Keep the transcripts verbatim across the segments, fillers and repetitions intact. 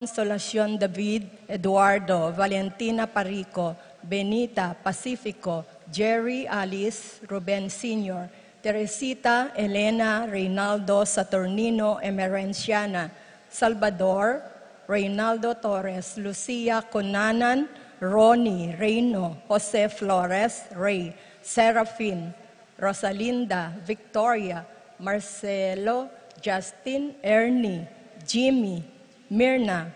Consolacion David, Eduardo, Valentina Parico, Benita, Pacifico, Jerry, Alice, Ruben Senior, Teresita, Elena, Reynaldo, Saturnino, Emerenciana, Salvador, Reynaldo Torres, Lucia, Cunanan, Ronnie, Reino, Jose Flores, Ray, Serafin, Rosalinda, Victoria, Marcelo, Justin, Ernie, Jimmy, Mirna,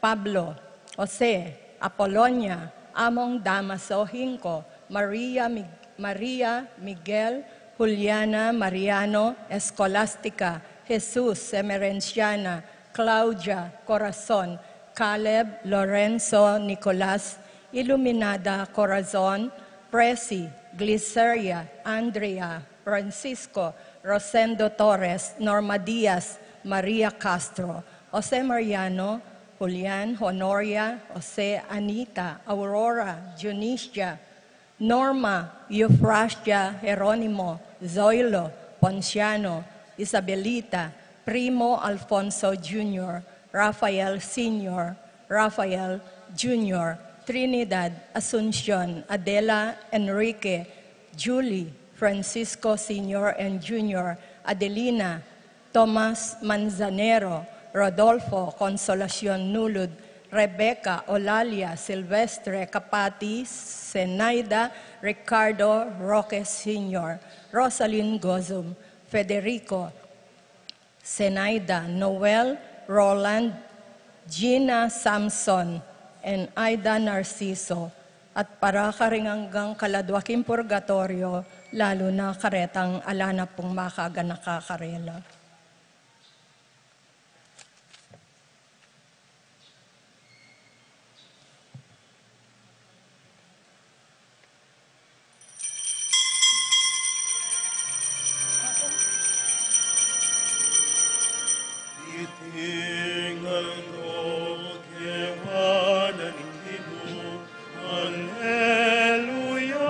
Pablo, Jose, Apolonia, Among Damaso Hinco, Maria, Mig- Maria, Miguel, Juliana, Mariano, Escolastica, Jesus, Emerenciana, Claudia, Corazon, Caleb, Lorenzo, Nicolas, Iluminada, Corazon, Presi, Gliceria, Andrea, Francisco, Rosendo Torres, Norma Diaz, Maria Castro, Jose Mariano, Julian, Honoria, Jose, Anita, Aurora, Dionisia, Norma, Eufrasia, Jeronimo, Zoilo, Ponciano, Isabelita, Primo, Alfonso Junior, Rafael Senior, Rafael Junior, Trinidad, Asuncion, Adela, Enrique, Julie, Francisco Senior and Junior, Adelina, Tomas, Manzanero, Rodolfo, Consolacion, Nulud, Rebecca, Olalia, Silvestre, Kapati, Zenaida, Ricardo, Roque Senior, Rosalyn, Gozum, Federico, Zenaida, Noel, Roland, Gina, Samson, and Aida Narciso, at para karing anggang kaladwa king purgatoryo, lalu na karetang ala na pung makaganaka karela. Iti ngan ing kewa na ning Ginu. Alleluia,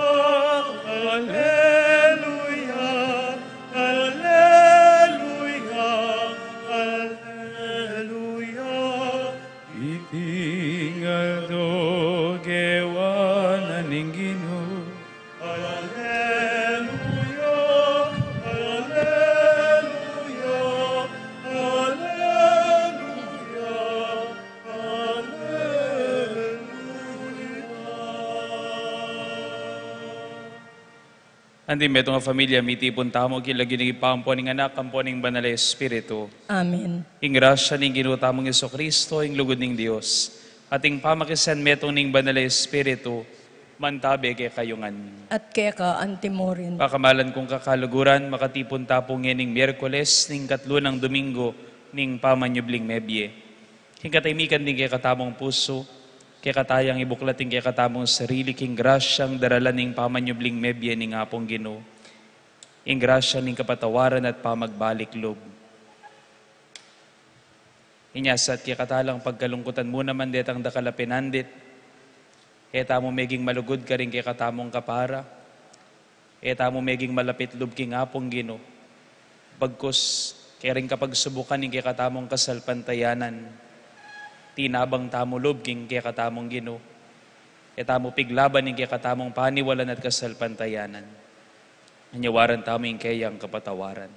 alleluia, alleluia, alleluia. Iti ngan ing kewa na ning Ginu. Alleluia, alleluia, alleluia, alleluia. Andi metung a familia, mitipun tamu king lagyu ning Ibpa, ampo ning Anak, ampo ning Banal a Espiritu. Amen. Ing grasya ning Ginu tamung Jesucristo, ing lugud ning Dios, at ing pamakisan metung ning Banal a Espiritu, mantabe kekayu ngan. At keka antimurin. Pakamalan kung kakaluguran, makatipun tapu ngening Miyerkules, ning katlu nang Domingo ning pamanyubling mebie. King katahimikan ding kekatamung pusu, kekatayang ibuklat ing kekatamung sarili king grasyang daralan ning pamanyubling mebie ning Apung Ginu, ing grasya ning kapatawaran at pamagbalik lub. Inya sa at kekatalang pagkalungkutan mu naman detang dakal a pinandit, e tamu meging malugud karing kekatamung kapara, e tamu meging malapit lub king Apung Ginu. Bagkus, kering kapagsubukan ning kekatamung kasalpantayanan, tinabang tamu lub king kekatamung Ginu. E tamu piglaban ning kekatamung paniwalan at kasalpantayanan. Anyawaran tamu ing keyang kapatawaran.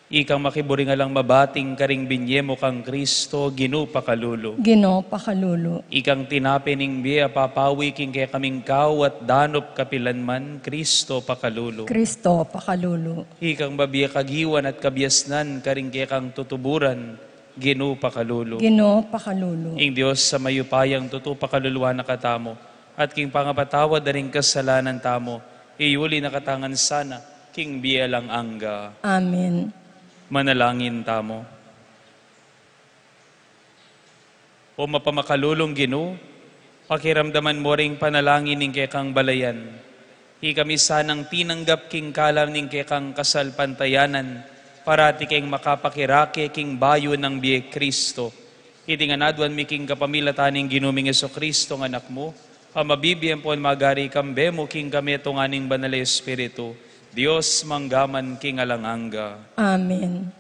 Ikang makiburing alang mabating karing binye mu kang Kristo, Ginu pakalulu. Ginu pakalulu. Ikang tinape ning bie a papawi king kekaming kau at danup kapilan man, Kristo pakalulu. Kristo pakalulu. Ikang babie kagiwan at kabiasnan karing kekang tutuburan, Ginu pakalulu. Ginu pakalulu. Ing Dios a mayupayang tutu pakaluluan na katamu, at king pangapatawad da ring kasalanan tamu, iyuli na katamu ngan sana king bie alang angga. Amen. Manalangin tamu. O mapamakalulung Ginu, pakiramdaman mu ring panalangin ning kekang balayan. Ikami sanang tinanggap king kalam ning kekang kasalpantayanan, parati keng makapakirake king bayu nang bie Kristo. Iti ngan aduan mi king kapamilatan ning Ginu ming Jesucristo nga Anak mu, a mabibie ampon magari kambe mu king kametungan ning Banal a Espiritu, Dios mangga man king alang angga. Amen.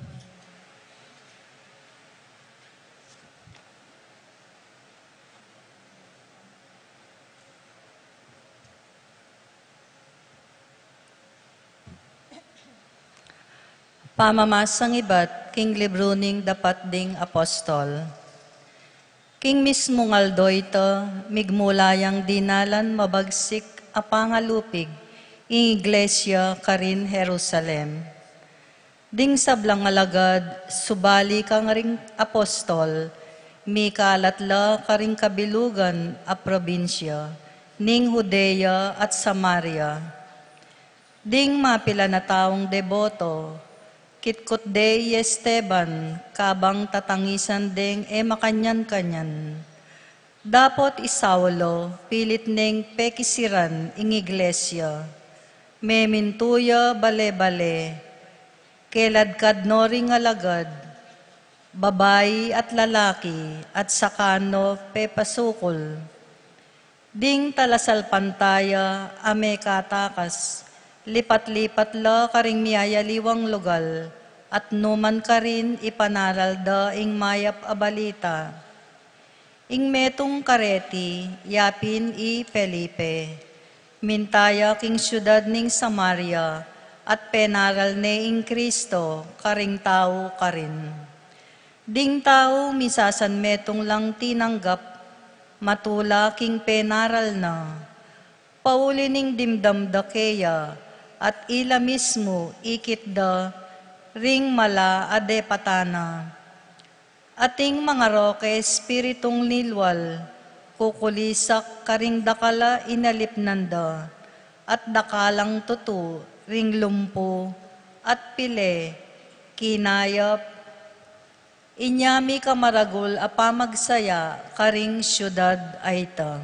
Pamamasang ibat king libru ning Dapat ding Apostol. King mismung aldo ita, migmula yang dinalan mabagsik a pangalupig ing iglesia karin Jerusalem. Ding sablang alagad, subali kang ring apostol, mikalat la karing kabilugan a probinsya ning Judea at Samaria. Ding mapilan a taung deboto, kitkut de i Esteban, kabang tatangisan deng e makanyan-kanyan. Dapot i Saulo, pilit neng pekisiran ing iglesia. Memintu ya bale-bale, keladkad no ring alagad, babai at lalaki, at saka no pepasukul. Ding talasalpantaya a mekatakas, lipat-lipat la karing miyayaliwang lugal, at numan karin ipanaral da ing mayap a balita. Ing metung kareti, ya pin i Felipe, minta ya king siudad ning Samaria, at penaral ne ing Kristo karing tau karin. Ding tau misasan metung lang tinanggap, matula king penaral na. Pauli ning dimdam da keya, at ila mismu ikit da ring mala a depatan na. Ating mangaroke espiritung lilwal, kukulisak karing dakal a inalipnan da, at dakalang tutu ring lumpu, at pile, kinayap, inya mika maragul a pamagsaya karing siudad a ita.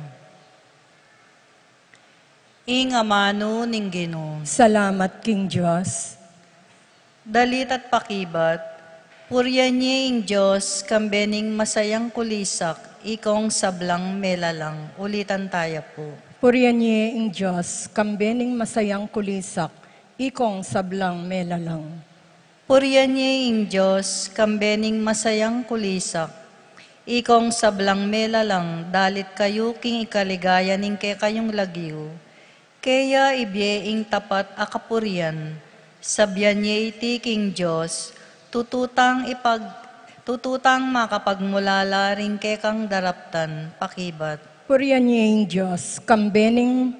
Ing amanu ning Ginu. Salamat king Dios. Dalit at pakibat, purian ye ing Dios, kambe ning masayang kulisak, ikong sablang melalang. Ulitan taya pu. Purian ye ing Dios, kambe ning masayang kulisak, ikong sablang melalang. Purian ye ing Dios, kambe ning masayang kulisak, ikong sablang melalang, dalit kayu king ikaligaya ning kekayung lagyu. Keya ibie ing tapat a kapurian, sabian ye iti king Dios, tututang ipag-, tututang makapagmulala ring kekang daraptan, pakibat. Purian ye ing Dios, kambe ning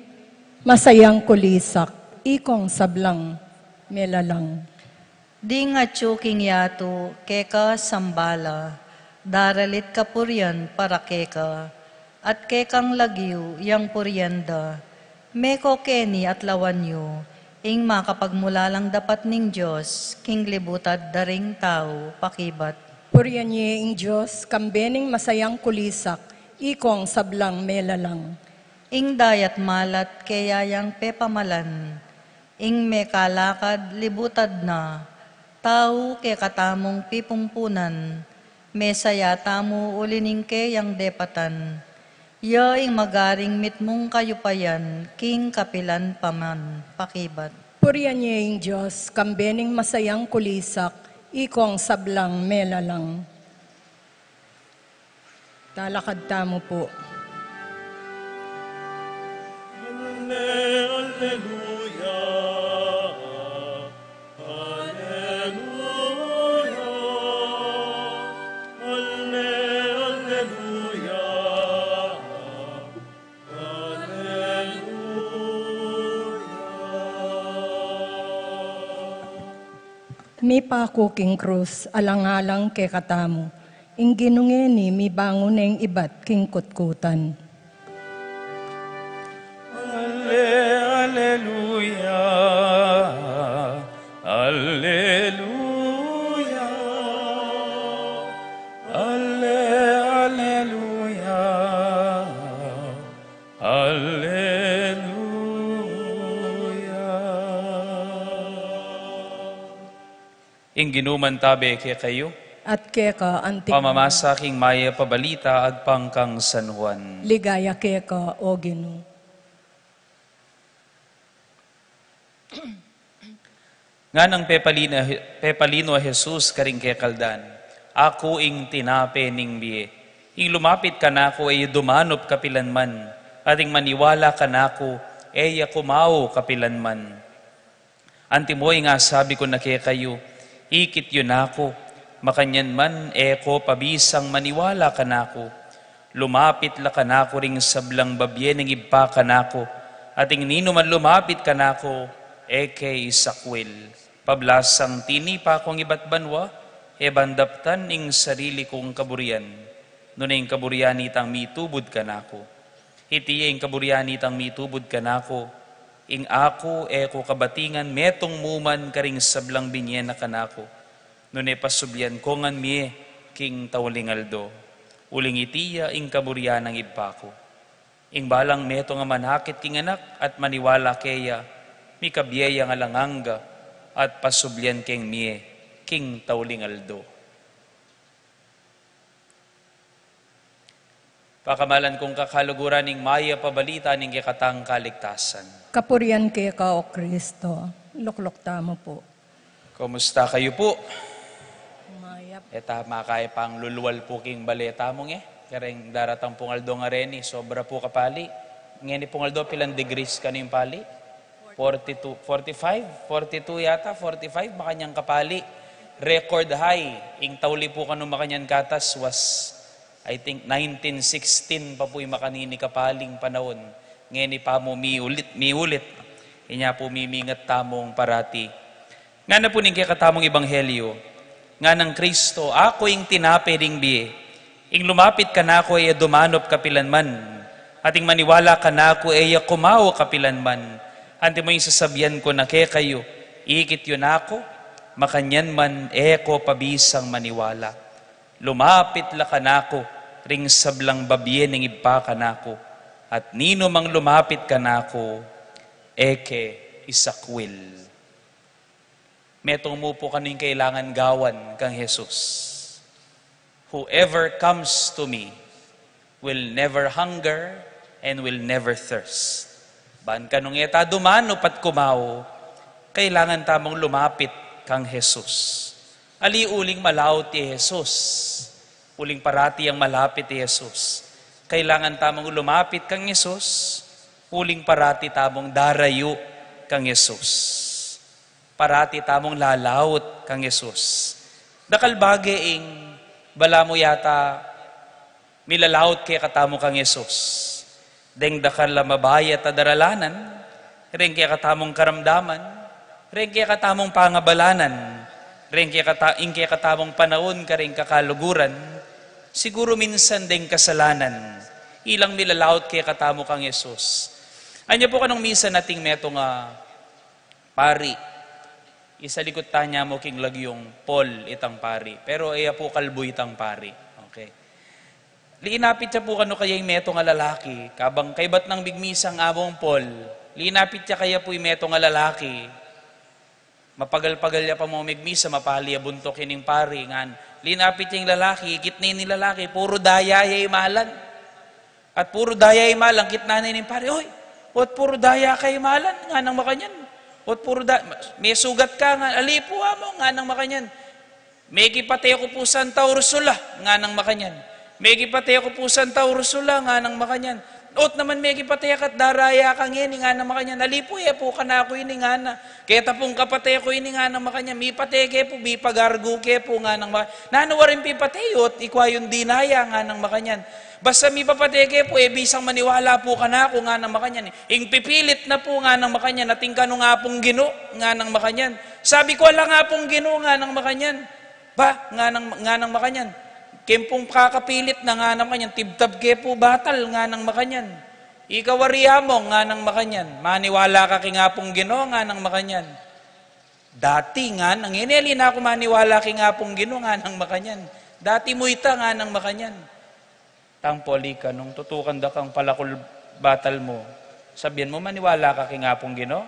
masayang kulisak, ikong sablang melalang. Ding atyu king yatu, keka sambala, daralit kapurian para keka, at kekang lagyu yang purian da, meko keni at lawan yu, ing makapagmulalang dapat ning Dios, king libutad da ring tau, pakibat. Purian ye ing Dios, kambe ning masayang kulisak, ikong sablang melalang. Ing dayat malat keya yang pepamalan, ing mekalakad libutad na, tau kekatamung pipumpunan, mesaya tamu uli ning keyang depatan. Ya ing magaring mitmung kayupayan, king kapilan pa man, pakibat. Purian ye ing Dios, kambe ning masayang kulisak, ikong sablang melalang. Talakad tamu pu. Alle-, alleluia, alleluia, alle-, alleluia, alleluia. Mipaku king krus, alang-alang kekatamu, ing Ginu ngeni mibangun neng ibat king kutkutan. Alle-, alleluia, alleluia, alle-, alleluia. Alleluia. Ing Ginu mantabe kekayu. At keka anti. Pamamasa king mayap a balita agpang kang San Juan. Ligaya keka, O Ginu. Nganang pepalinu, pepalinu a Jesus karing kekaldan, "Aku ing tinape ning bie. Ing lumapit kanaku e ya dumanup kapilan man, at ing maniwala kanaku e ya kumau kapilan man. Antimo ing asabi ku na kekayu, ikit yu naku, makanyan man e ko pabisang maniwala kanaku. Lumapit la kanaku ring sablang babie ning Ibpa kanaku, at ing ninuman lumapit kanaku, e ke isakwil. Pablasang tinipa kung ibat banua, e ban daptan ing sarili kung kaburian, nune ing kaburian itang mitubud kanaku. Iti ya ing kaburian itang mitubud kanaku, ing aku e ku kabatingan metung mu man karing sablang binie na kanaku, nune pasublian ko ngan mie king tauling aldo. Uling iti ya ing kaburian nang Ibpa ku, ing balang metung a manakit king Anak at maniwala keya, mikabie yang alang angga, at pasublian keng mie king tauling aldo." Pakamalan kung kakaluguran, ing mayap a balita ning kekatang kaligtasan. Kapurian keka, O Kristo. Lukluk tamu pu. Kumusta kayu pu? Mayap. E ta makaya pang lulwal pu king bale tamu nge. Kareng daratang pung aldo ngareni, sobra pu kapali. Ngeni pung aldo, pilan degrees kanu ing pali? Forty-two, forty-five, forty-two yata, forty-five, makanyan kapali. Record high. Ing tauli pu kanu makanyan katas was, I think, nineteen sixteen pa pu ing makanini kapaling panaun. Ngeni pamu miulit, miulit. Inya pu mimingat tamung parati. Ngana pu ning kekatamung ebanghelyo, nganang Kristo, "Aku ing tinape ning bie. Ing lumapit kanaku e ya dumanup kapilan man, at ing maniwala kanaku e ya kumau kapilan man. Antimo ing sasabian ku na kekayu, ikit yu naku, makanyan man e ko pabisang maniwala. Lumapit la kanaku ring sablang babie ning Ibpa kanaku, at ninumang lumapit kanaku, e ke isakwil." Metung mu pu kanu ing kailangan gawan kang Jesus. "Whoever comes to me will never hunger and will never thirst." Ban kanung e ta dumanup at kumau, kailangan tamung lumapit kang Jesus. Ali uling malaut i Jesus? Uling parati yang malapit i Jesus. Kailangan tamung lumapit kang Jesus, uling parati tamung darayu kang Jesus. Parati tamung lalaut kang Jesus. Dakal bage ing balamu yata milalaut kekatamu kang Jesus. Deng dakal a mabayat a daralanan, reng kekatamung karamdaman, reng kekatamung pangabalanan, reng kekata-, ing kekatamung panaun kareng kakaluguran, siguru minsan deng kasalanan, ilang milalaut kekatamu kang Jesus. Anya pu kanung minsan atin metung a pari. Isalikut tana mu king lagyung Paul itang pari. Pero e ya pu kalbu itang pari. Okay. Linapit ya pu kanu kaya ing metung a lalaki. Kabang kaybat nang migmisa ing Apung Paul, linapit ya kaya pu ing metung a lalaki. Mapagal-pagal ya pa mu migmisa, mapali ya buntuk ining pari, ngan linapit ya ing lalaki, ikit na ining lalaki, puru daya ya imalan. At puru daya imalan, ikit na ining pari, "Oy, ot puru daya ka imalan?" nganang makanyan. "Ot puru da-, mesugat ka?" ngan, "Ali pu, Among," nganang makanyan. "Mekipate ku pu Santa Ursula," nganang makanyan. "Mekipate ku pu Santa Ursula," nganang makanyan. "Ot naman mekipate ka't daraya ka ngeni?" nganang makanyan. "Ali pu, e pu kanaku ini," ngana. "Keta pung kapate ku ini," nganang makanyan. "Mipate ke pu, mipagargu ke pu," nganang makanyan. "Nanu waring pipate yu, ikwa yung dinaya?" nganang makanyan. "Basta mipapate ke pu, e bisang maniwala pu kanaku," nganang makanyan. "Ing pipilit na pu," nganang makanyan, "atin kanu ing Apung Ginu?" nganang makanyan. "Sabi ku, alang Apung Ginu," nganang makanyan. "Ba," nganang, nganang makanyan, "keng pung kakapilit na," nganang makanyan, "tibtab ke pu batal," nganang makanyan. "Ika wari, Among," nganang makanyan, "maniwala ka king Apung Ginu?" nganang makanyan. "Dati," nganang, "ngeni ali na ku maniwala king Apung Ginu," nganang makanyan. "Dati mu ita," nganang makanyan. Tampoli ka nung tutukan da kang palakul batal mu, sabian mu maniwala ka king Apung Ginu?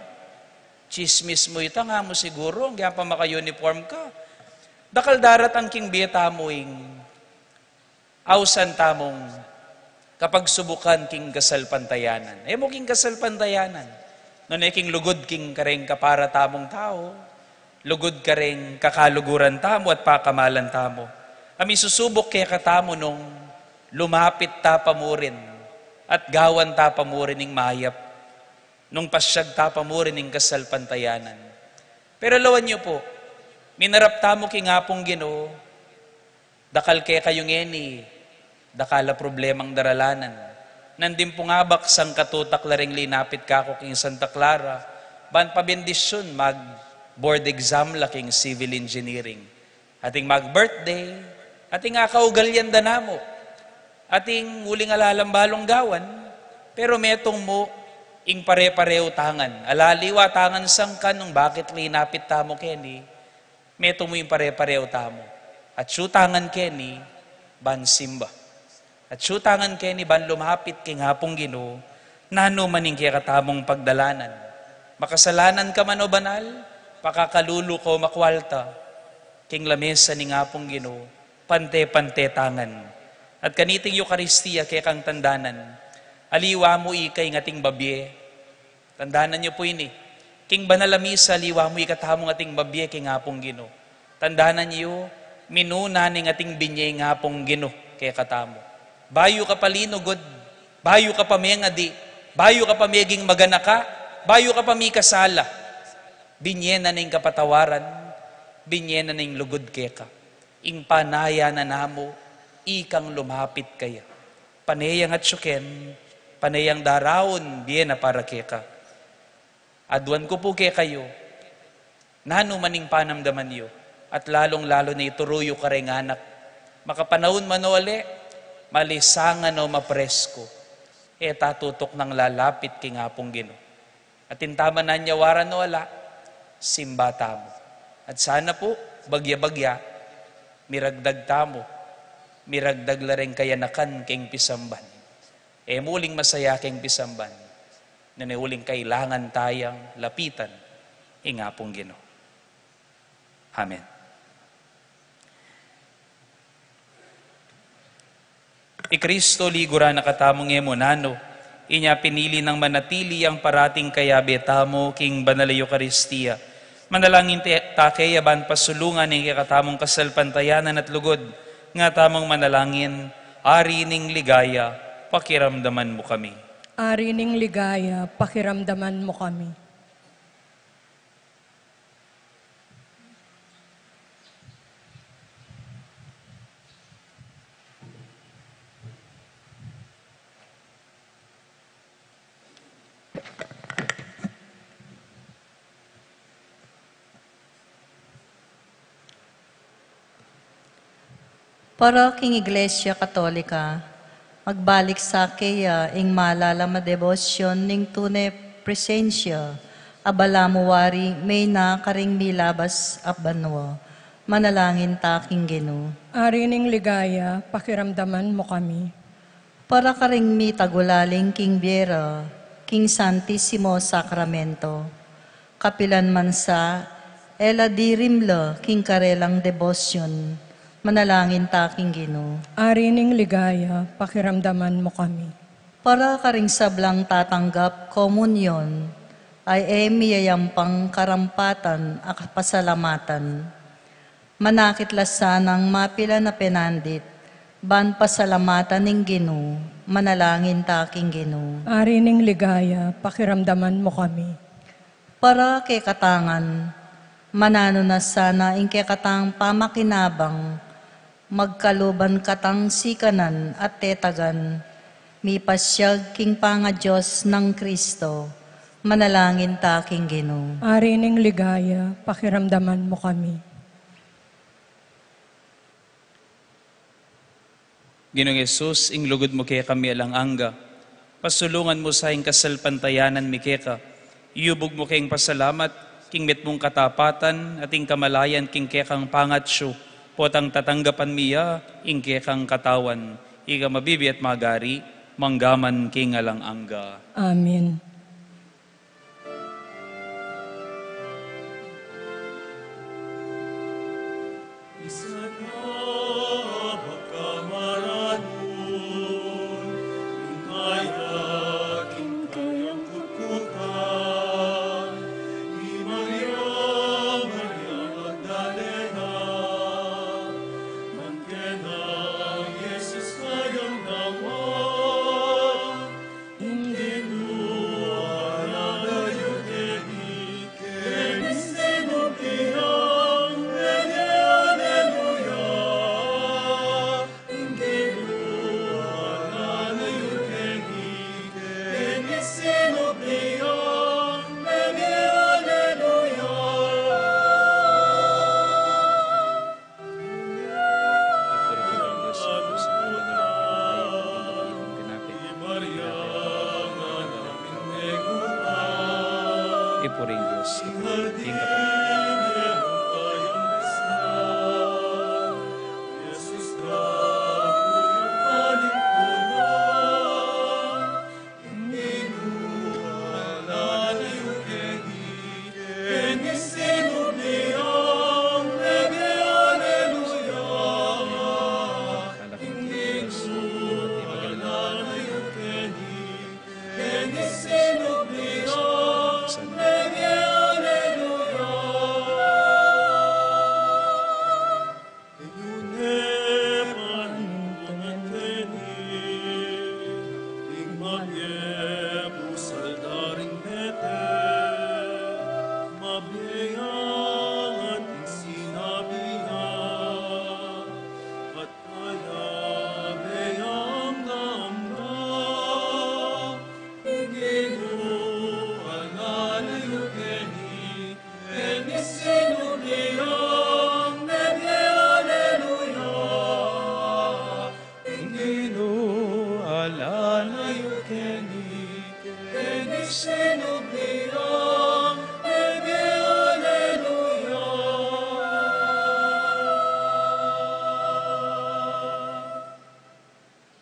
Tsismis mu ita, nga mu siguru, agyang pa maka-uniform ka. Dakal daratang king bie tamu ing ausan tamung kapagsubukan king kasalpantayanan. E mu king kasalpantayanan. Nune king lugud king kareng kapara tamung tau, lugud kareng kakaluguran tamu at pakamalan tamu, a misusubuk kekatamu nung lumapit ta pa murin at gawan ta pa murin ing mayap, nung pasyag ta pa murin ing kasalpantayanan. Pero lawan yu pu, minarap tamu king Apung Ginu, dakal kekayu ngeni, dakal a problemang daralanan. Nandin pung abak sangkatutak la reng linapit kaku king Santa Clara, ban pabendisyun mag-board exam la king civil engineering. Ating mag-birthday, ating akaugalian da namu, ating uling alalang balung gawan, pero metung mu ing pare-pareu tangan. Alaliwa tangan sangkan nung bakit linapit tamu keni, metung mu ing pare-pareu tamu. Atsu tangan keni ban simba. Atsu tangan keni ban lumapit king Apung Ginu, nanu man ing kekatamung pagdalanan. Makasalanan ka man o banal, pakakalulu ka o makwalta, king lamesa ning Apung Ginu, pante-pante tangan. At kaniting Eukaristia kekang tandanan, aliwa mu ika ing ating babie. Tandanan yu pu ini, king banal a misa aliwa mu ika tamung ating babie king Apung Ginu. Tandanan yu, minuna ne ing ating binye ing Apung Ginu kekatamu. Bayu ka pa linugud, bayu ka pa mengadi, bayu ka pa meging maganaka, bayu ka pa mikasala, binye na ne ing kapatawaran, binye na ne ing lugud keka. Ing panaya na namu, ikang lumapit kaya. Pane yang atsu ken, pane yang daraun, bie na para keka. Aduan ku pu kekayu, nanu man ing panamdaman yu, at lalung-lalu na ituru yu kareng anak, makapanaun man o ali, malisangan o mapresku, e ta tutuknang lalapit king Apung Ginu. Atin ta man anyawaran o ala, simba tamu. At sana pu, bagya-bagya, miragdag tamu, miragdag la reng kayanakan king pisamban. E mu uling masaya king pisamban, nune uling kailangan tayang lapitan ing Apung Ginu. Amen. I Kristo, liguran na katamu ngemunanu, inya pinili nang manatili yang parating kayabe tamu king banal a Eukaristia. Manalangin te-, ta keya ban pasulungan ing kekatamung kasalpantayanan at lugud, nga tamung manalangin, Ari ning ligaya, pakiramdaman mu kami. Ari ning ligaya, pakiramdaman mu kami. Para king Iglesia Katolika, magbalik sa keya ing malalam a debosyon ning tune presensya, a balamu wari meyna karing milabas a banua. Manalangin ta king Ginu. Ari ning ligaya, pakiramdaman mu kami. Para karing mitagulaling king bie ra, king Santisimo Sakramento. Kapilan man sa, e la dirimla king karelang debosyon, manalangin ta king Ginu. Ari ning ligaya, pakiramdaman mu kami. Para karing sablang tatanggap komunyon, ay e miyayampang karampatan a kapasalamatan. Manakit la sanang mapilan a penandit, ban pasalamatan ing Ginu, manalangin ta king Ginu. Ari ning ligaya, pakiramdaman mu kami. Para kekatangan, mananu na sana ing kekatang pamakinabang, magkaluban katang sikanan at tetagan, mipasyag king pangaDios nang Kristo, manalangin ta king Ginu. Ari ning ligaya, pakiramdaman mu kami. Ginung Jesus, ing lugud mu kekami alang angga, pasulungan mu sa ing kasalpantayanan mi keka, iyubug mu keng pasalamat, king mitmung katapatan, at ing kamalayan king kekang pangatsu, potang tatanggapan mi ya, ing kekang katawan, ika mabibie at magari, mangga man king alang angga. Amen.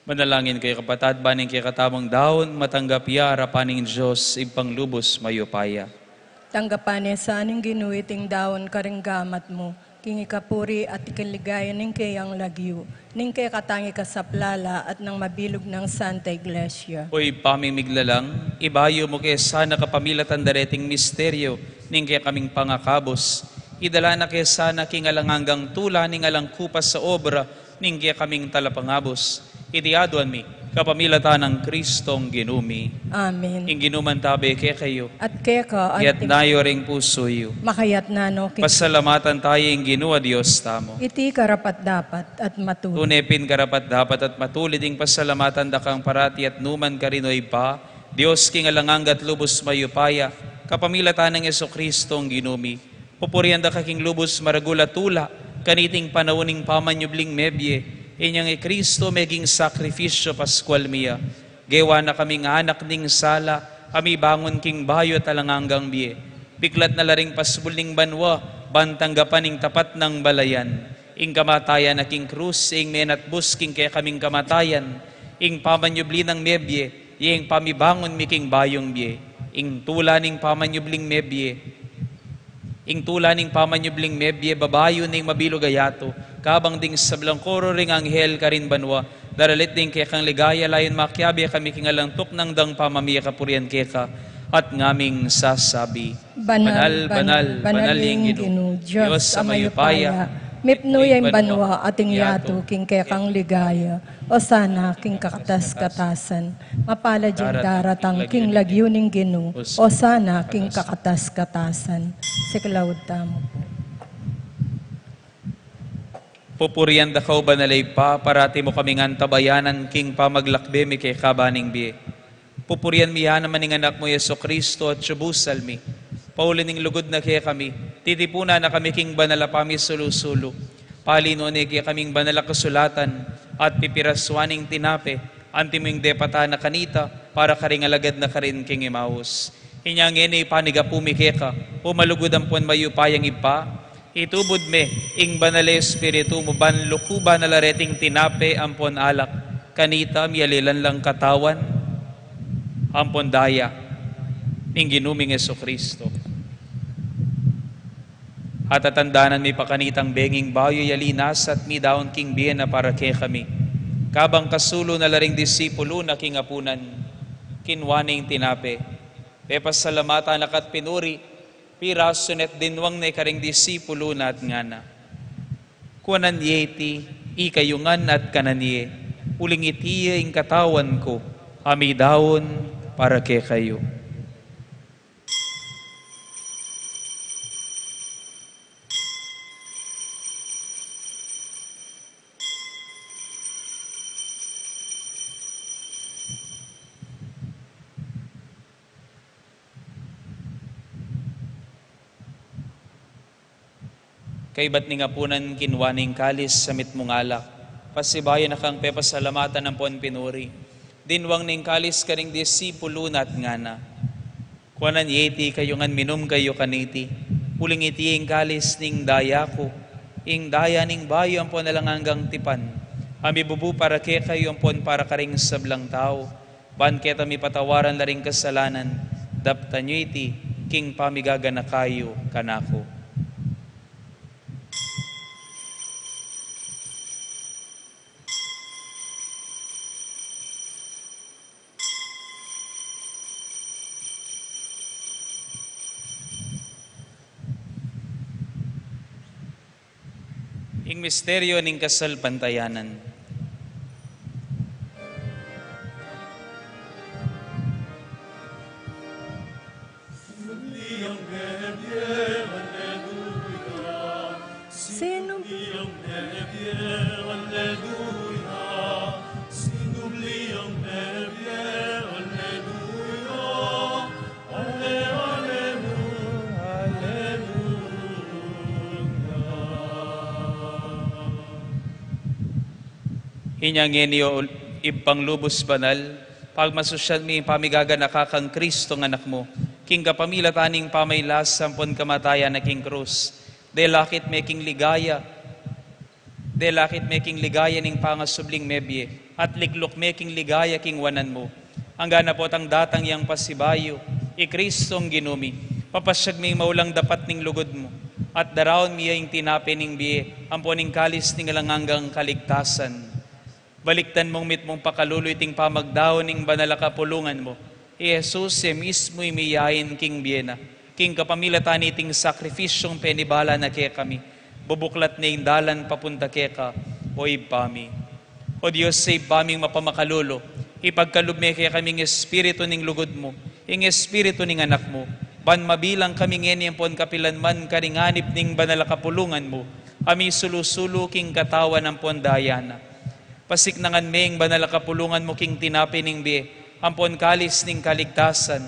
Manalangin kayu, kapatad, ban ing kekatamung daun matanggap ya arapan ning Dios Ibpang lubus mayupaya. Tanggapan na sa ning Ginu iting daun karing gamat mu, king ikapuri at ikaligaya ning keyang lagyu, ning kekatang ikasaplala at nang mabilug nang Santa Iglesia. O Ibpa ming miglalang, ibayu mu ke sana kapamilatan dareting misteryu ning kekaming pangakabus, idala na ke sana king alang anggang tula ning alang kupas a obra ning kekaming talapangabus. Iti aduan mi kapamilatan nang Kristong Ginu mi. Amen. Ing Ginu mantabe kekayu. At keka. At iyatna yu ring pusu yu. Makayatna no king. Pasalamatan tamu ing Ginu a Dios tamu. Iti karapat-dapat at matulid. Tune pin karapat-dapat at matulid ing pasalamatan da kang parati at nukarin man, O Ibpa, Dios king alang angga at lubus mayupaya, kapamilatan nang Jesukristong Ginu mi. Pupurian da ka king lubus maragul a tula kaniting panaun ning pamanyubling mebie, inyang i Kristo meging sakrifisyu paskual mi ya. Gewa na kaming anak ning sala a mibangun king bayu at alang anggang bie. Piklat na la ring pasbul ning banua ban tanggapan ing tapat nang balayan. Ing kamatayan na king krus, ing menatbus king kekaming kamatayan, ing pamanyubli nang mebie, ing pamibangun mi king bayung bie. Ing tula ning pamanyubling mebie, ing tula ning pamanyubling mebie, babayu ning mabilug a yatu, kabang ding sablang koro ring anghel karin banua, daralit ding kekang ligaya, layun makiabe kami king alang tuknang dang pamamie kapurian keka, at ngaming sasabi: Banal, banal, banal ing Ginu, Dios a mayupaya, mipnu ya ing banua at ing yatu king kekang ligaya. Osana king kakatas-katasan. Mapalad ya ing daratang king lagyu ning Ginu. Osana king kakatas-katasan. Siklaud tamu pu. Pupurian da ka, O Banal a Ibpa, parati mu kaming antabayanan king pamaglakbe mi keka ban ning bie. Pupurian mi ya naman ing Anak mu, Jesucristo, atiu busal mi. Pauli ning lugud na kekami, titipunan na kami king banal a pamisulu-sulu. Palinuan ne kekaming banal a kasulatan, at pipirasuan ing tinape, anti mu ing depatan na kanita, para karing alagad na karin king Emmaus. Inya ngeni panigapu mi keka, O malugud ampon mayupayang Ibpa, itubud me ing Banal a Espiritu mu ban lukuban na la reting tinape ampon alak, kanita mialilan lang katawan ampon daya ning Ginu ming Jesucristo. At tatandanan mi pa kanitang benging bayu ya linasat mi daun king bie na para kekami. Kabang kasulu na la ring disipulu na king apunan, kinua ne ing tinape, pepasalamatan na ka at pinuri, pirasu ne at dinwang ne karing disipulu na at ngana: Kuanan ye iti ikayu ngan at kanan ye, uling iti ya ing katawan ku a midaun para kekayu. Kaybat ning apunan, kinua ne ing kalis, a mitmung alak, pasibayu na kang pepasalamatan ampon pinuri, dinwang ne ing kalis karing disipulu na at ngana: Kuanan ye iti ikayu ngan minum kayu kaniti, uling iti ing kalis ning daya ku, ing daya ning bayu ampon alang anggang tipan, a mibubu para kekayu ampon para karing sablang tau, ban keta mipatawaran la ring kasalanan. Daptan yu iti king pamigaganaka yu kanaku. Ing misteryu ning kasalpantayanan. Sinu Inya ngeni, O Ibpang lubus banal, pagmasusyan mi ing pamigaganaka kang Kristong Anak mu, king kapamilatan ning pamagkasakit ampon kamatayan na king krus, delakit me king ligaya, delakit me king ligaya ning pangasubling mebie, at likluk me king ligaya king wanan mu. Angga na potang datang yang pasibayu, i Kristong Ginu mi, papasyag ming maulang dapat ning lugud mu, at daraun mi ya ing tinape ning bie, ampon ing kalis ning alang anggang kaligtasan. Balikdan mung mitmung pakalulu iting pamagdaun ning banal a kapulungan mu. I Jesus, e mismu ing miyain king bie na. King kapamilatan niting sakripisyung penibala na kekami, bubuklat ne ing dalan papunta keka, o Ibpa mi. O Dios, sa Ibpa ming mapamakalulu, ipagkalub me kekami ing espiritu ning lugud mu, ing espiritu ning Anak mu, ban mabilang kami ngeni ampon kapilan man karing anib ning banal a kapulungan mu, a misulu-sulu king katawan ampon daya na. Pasiknangan me ing banal a kapulungan mu king tinape ning bie, ampon kalis ning kaligtasan.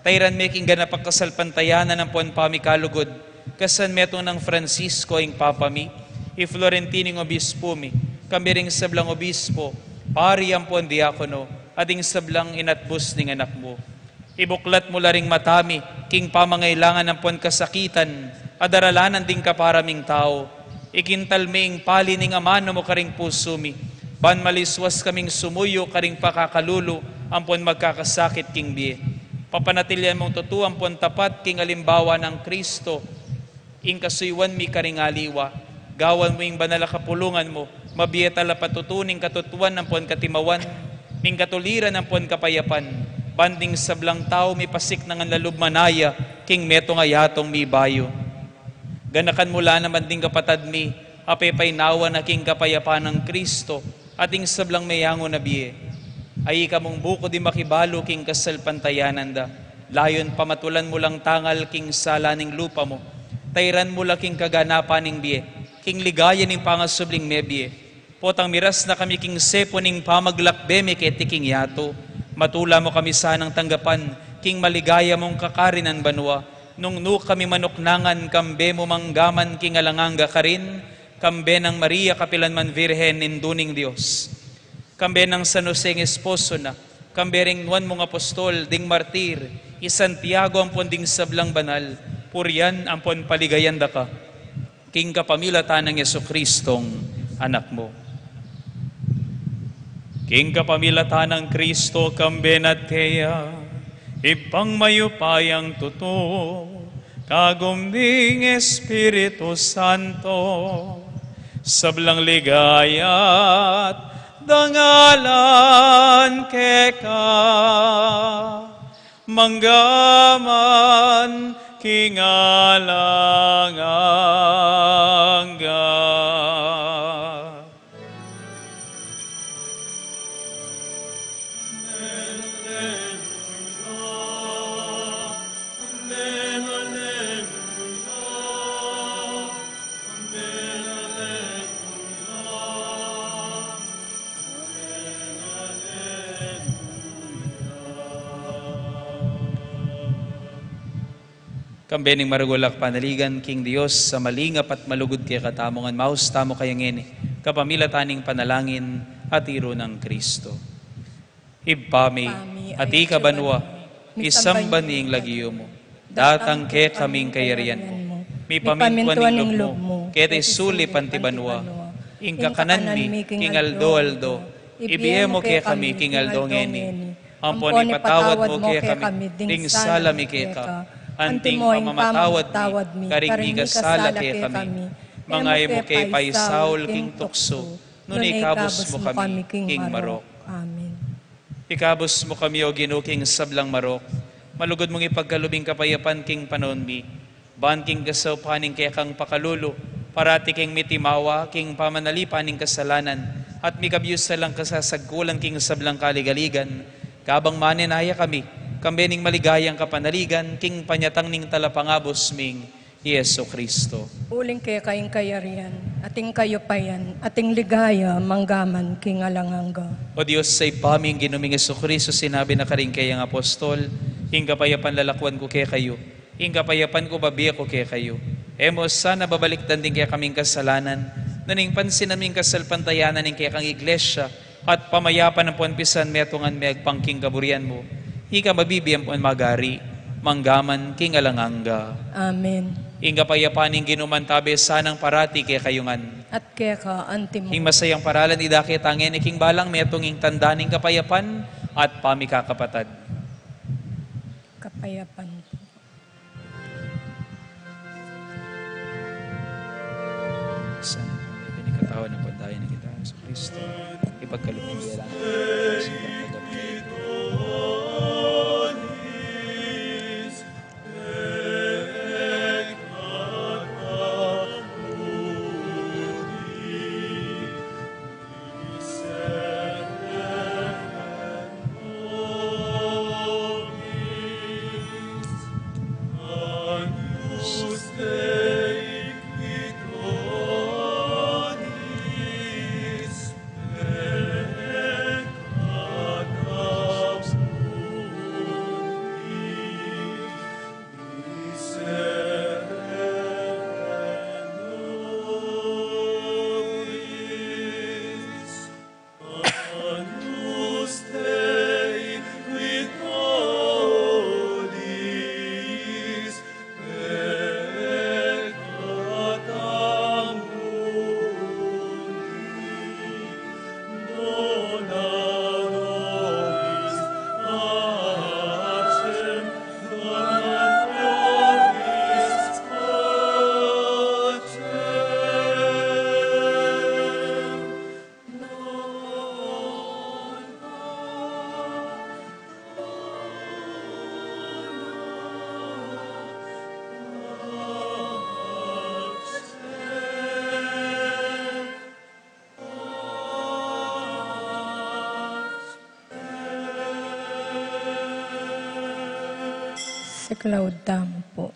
Tairan me king ganap a kasalpantayanan ampon pamikalugud, kasan metung nang Francisco ing Papa mi, i Florentino ing Obispo mi, kambe ring sablang obispo, pari ampon diakono, at ing sablang inatbus ning Anak mu. Ibuklat mu la ring mata mi king pamangailangan ampon kasakitan a daralanan ding kapara ming tau. Ikintal me ing pali ning amanu mu karing pusu mi, ban malisuas kaming sumuyu karing pakakalulu ampon magkakasakit king bie. Papanatilian mung tutu ampon tapat king alimbawa nang Kristo ing kasuyuan mi karing aliwa. Gawan mu ing banal a kapulungan mu mabie at talapatutu ning katutuan ampon katimawan, ning katuliran ampon kapayapan, ban ding sablang tau mipasiknangan la lub manaya king metung a yatung mibayu. Ganakan mu la naman ding kapatad mi a pepaynawan na king kapayapan nang Kristo, at ing sablang meyangu na bie. Aika mung buku di makibalu king kasalpantayanan da. Layun pamatulan mu lang tangal king sala ning lupa mu. Tairan mu la king kaganapan ning bie, king ligaya ning pangasubling mebie. Potang miras na kami king sepu ning pamaglakbe mi keti king yatu, matula mu kami sanang tanggapan king maligaya mung kakarinan banua, nung nu kami manuknangan kambe mu manggaman king alang angga karin, kambe nang Maria kapilan man Virgen, Indu ning Dios, kambe nang San Jose ing esposo na, kambe ring nuan mung apostol, ding martir, i Santiago ampon ding sablang banal, purian ampon paligayan da ka. King kapamilatan nang Jesucristong Anak mu. King kapamilatan nang Kristo, kambe na at keya, Ibpang mayupayang tutu, kagum ning Espiritu Santo, sablang ligaya't dangalan keka, manggaman king alang angga. Kambe ning maragul a kapanaligan king Dios a malingap at malugud kekatamu, ngan maus tamu kaya ngeni, kapamilatan ning panalangin a tiru nang Kristo. Ibpa mi, Ibpa mi, atiu ka banua, misamban ya ing lagyu mu. Datang kekami ing kayarian mu. Mipamintuan ing lub mu, keti sulip anti banua. Ing kakanan mi king aldo-aldo ibie mu kekami king aldo ngeni. Ampon ipatawad mu kekami ding sala mi keka, anti ing pamamatawad mi karing mikasala kekami. Manga e mu ke paisaul king tuksu, nune ikabus mu kami king marok. Amen. Ikabus mu kami, O Ginu, king sablang marok. Malugud mung ipagkalub ing kapayapan king panaun mi. Ban king kasaupan ning kekang pakalulu, parati keng mitimawa king pamanalipan ning kasalanan, at mikabiusan lang kasasagkulan king sablang kaligaligan, kabang manenaya kami kambe ning maligayang kapanaligan king panyatang ning Talapangabus ming Jesucristo. Uling keka ing kayarian, at ing kayupayan, at ing ligaya, manggaman king alang angga. O Dios, sa Ibpa ming Ginu ming Jesucristo, sinabi na karing keyang apostol, ing kapayapan lalakwan ku kekayu, ing kapayapan ku babie ku kekayu. E mu sana babalikdan ding kekaming kasalanan, nune ing pansinan mu ing kasalpantayanan ning kekang Iglesia, at pamayapan ampon pisan metungan me agpang king kaburian mu. Ika mabibie ampon magari, manggaman king alang angga. Amen. Ing kapayapan ning Ginu mantabe sanang parati kekayu ngan. At keka antimu. Ing masayang paralan idake ta ngeni king balang metung, ing tanda ning kapayapan at pamikakapatad. Kapayapan. Sana, katawan na pandayan na kita sa Kristo. Ipagkaloob niya lang sa pagkakapatid. Siklaud tamu pu.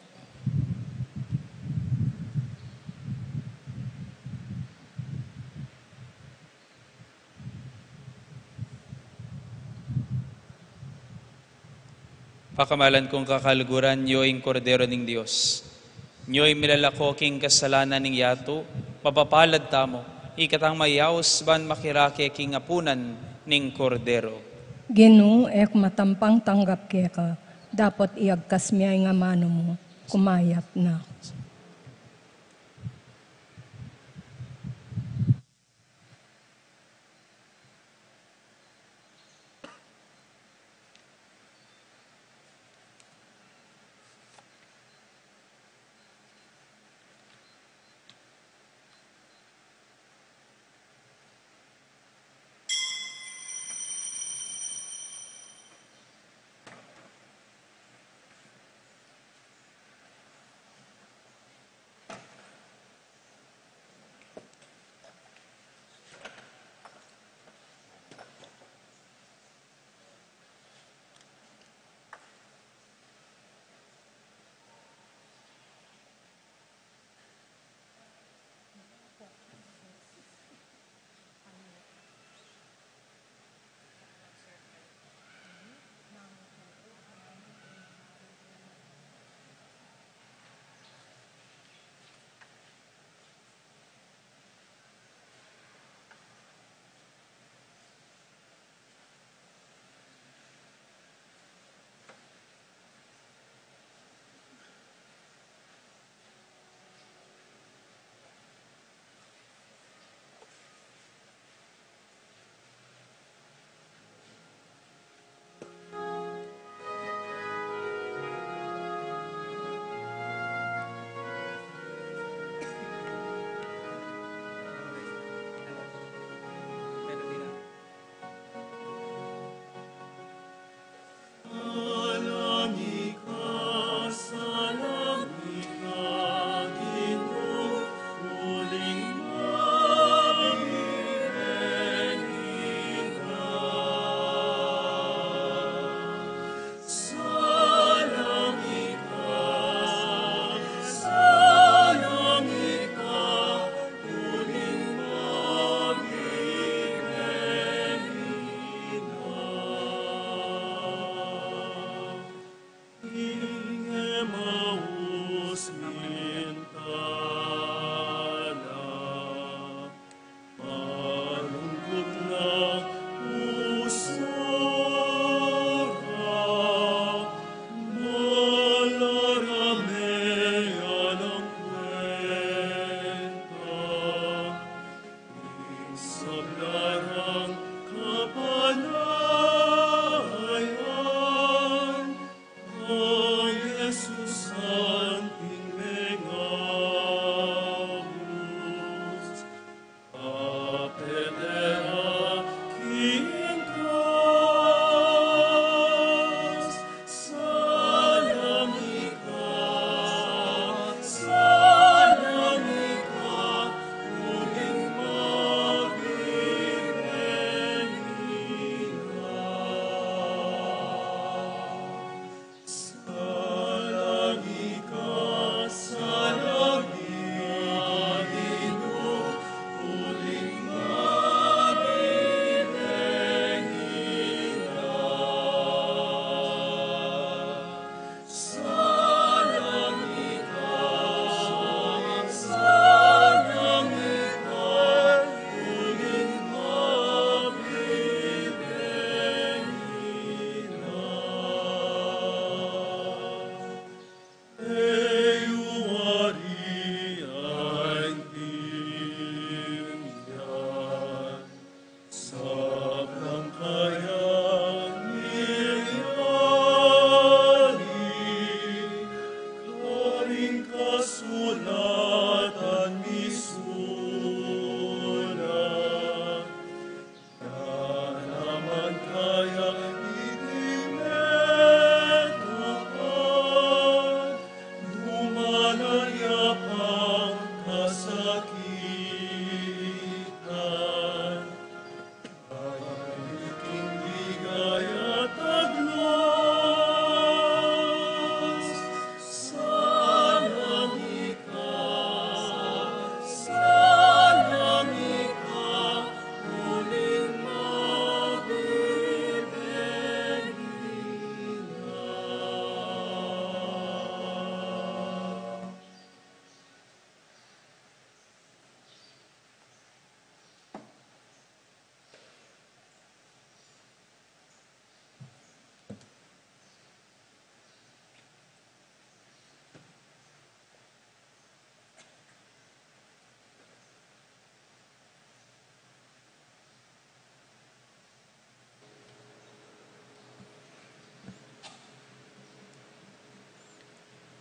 Pakamalan kung kakaluguran, nyo ing Kordero ning Dios. Nyo ing milalako king kasalanan ning yatu, mapapalad tamu, ikatang mayaus ban makirake king apunan ning Kordero. Ginu, e ku matampang tanggap keka, dapot iagkas mu ing amanu mu, kumayap na.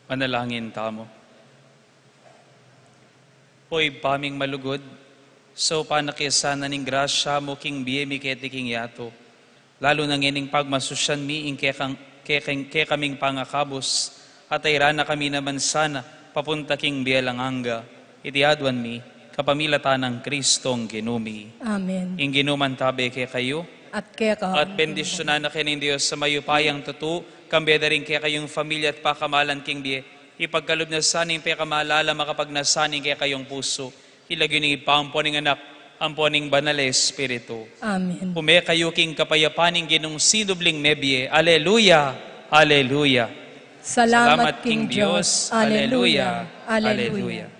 Manalangin tamu. O Ibpa ming malugud, saupan na ke sana ning grasya mu king bie mi keti king yatu, lalu na ngening pagmasusyan mi ing kekang, kekeng, kekaming pangakabus, at ayran na kami naman sana papunta king bie alang angga. Iti aduan mi kapamilatan nang Kristong Ginu mi. Amen. Ing Ginu mantabe kekayu. At keka. At bendisyunan na kayu ning Dios a mayupayang tutu, kambe da ring kekayung familia at pakamalan king bie. Ipagkalub na sana ing pekamalan a makapagnasa ning kekayung pusu. King lagyu ning Ibpa, ampo ning Anak, ampo ning Banal a Espiritu. Amen. Ume kayu king kapayapan ning Ginung sinubling mebie. Aleluya, aleluya. Salamat king Dios. Aleluya, aleluya.